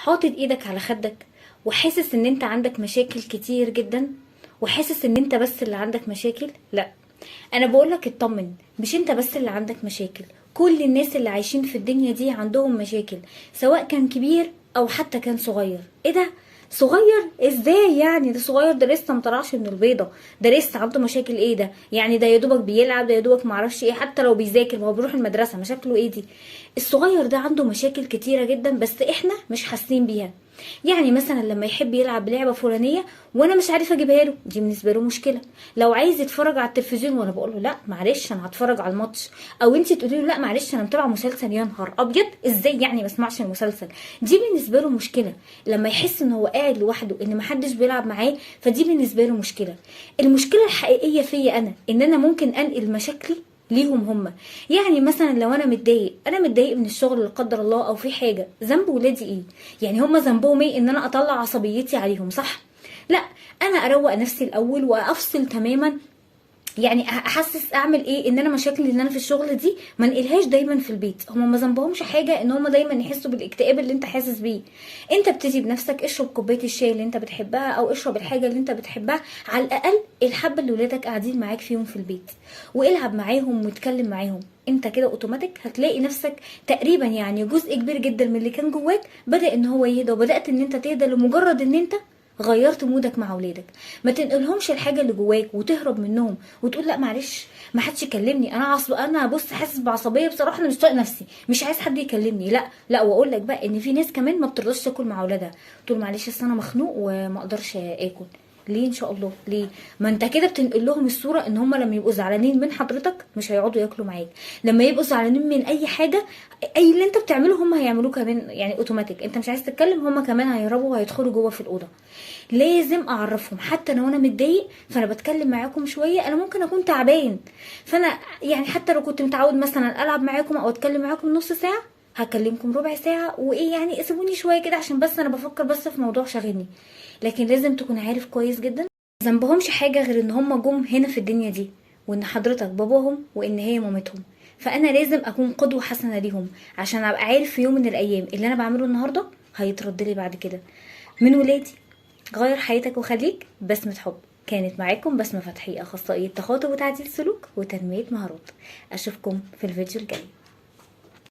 حاطط ايدك على خدك وحاسس ان انت عندك مشاكل كتير جدا وحاسس ان انت بس اللي عندك مشاكل؟ لا، انا بقولك اطمن، مش انت بس اللي عندك مشاكل، كل الناس اللي عايشين في الدنيا دي عندهم مشاكل، سواء كان كبير او حتى كان صغير. ايه ده صغير ازاي يعني؟ ده صغير، ده لسه مطلعش من البيضة، ده لسه عنده مشاكل. ايه ده يعني؟ ده يا دوبك بيلعب، ده يا دوبك معرفش ايه، حتى لو بيذاكر ما هو بيروح المدرسة، مشاكله ايه دي؟ الصغير ده عنده مشاكل كتيرة جدا بس احنا مش حاسين بيها. يعني مثلا لما يحب يلعب لعبه فلانيه وانا مش عارفه اجيبها له، دي بالنسبة له مشكلة. لو عايز يتفرج على التلفزيون وانا بقول له لا معلش انا هتفرج على الماتش، او انت تقولي له لا معلش انا متابعه مسلسل، يا نهار ابيض ازاي يعني ما اسمعش المسلسل؟ دي بالنسبة له مشكلة. لما يحس ان هو قاعد لوحده، ان ما حدش بيلعب معاه، فدي بالنسبة له مشكلة. المشكلة الحقيقية فيا انا، ان انا ممكن انقل مشاكلي ليهم هم. يعني مثلا لو انا متضايق، انا متضايق من الشغل لا قدر الله او في حاجة، ذنب ولادي ايه؟ يعني هم ذنبهم ايه ان انا اطلع عصبيتي عليهم؟ صح؟ لا، انا اروق نفسي الاول وافصل تماما، يعني احسس اعمل ايه ان انا مشاكلي اللي انا في الشغل دي ما انقلهاش دايما في البيت. هما ما ذنبهمش حاجة ان هما دايما يحسوا بالاكتئاب اللي انت حاسس بيه. انت ابتدي بنفسك، اشرب كوباية الشاي اللي انت بتحبها او اشرب الحاجة اللي انت بتحبها، على الاقل الحبة اللي ولادك قاعدين معاك فيهم في البيت، والعب معاهم واتكلم معاهم. انت كده اوتوماتيك هتلاقي نفسك تقريبا يعني جزء كبير جدا من اللي كان جواك بدا ان هو يهدى، وبدات ان انت تهدى لمجرد ان انت غيرت مودك مع اولادك. ما تنقلهمش الحاجة اللي جواك وتهرب منهم وتقول لا معلش ما حدش يكلمني، انا عصب، انا بص حاسس بعصبيه بصراحة، انا مش طايق نفسي، مش عايز حد يكلمني. لا لا، واقول لك بقى ان في ناس كمان ما بترضاش تاكل مع اولادها، تقول معلش اصل انا مخنوق وما اقدرش اكل. ليه ان شاء الله؟ ليه؟ ما انت كده بتنقل لهم الصورة ان هم لما يبقوا زعلانين من حضرتك مش هيقعدوا ياكلوا معاك، لما يبقوا زعلانين من اي حاجة، اي اللي انت بتعمله هم هيعملوه كمان، يعني اوتوماتيك انت مش عايز تتكلم هم كمان هيهربوا وهيدخلوا جوه في الاوضة. لازم اعرفهم حتى لو انا متضايق فانا بتكلم معاكم شوية، انا ممكن اكون تعبان، فانا يعني حتى لو كنت متعود مثلا العب معاكم او اتكلم معاكم نص ساعة هكلمكم ربع ساعة، وايه يعني سيبوني شوية كده عشان بس انا بفكر بس في موضوع شاغلني. لكن لازم تكون عارف كويس جدا ما ذنبهمش حاجة غير ان هم جم هنا في الدنيا دي، وان حضرتك باباهم وان هي مامتهم، فانا لازم اكون قدوة حسنه ليهم عشان ابقى عارف في يوم من الايام اللي انا بعمله النهارده هيترد لي بعد كده من ولادي. غير حياتك وخليك بسمة حب. كانت معاكم بسمة فتحي، اخصائية تخاطب وتعديل سلوك وتنميه مهارات. اشوفكم في الفيديو الجاي.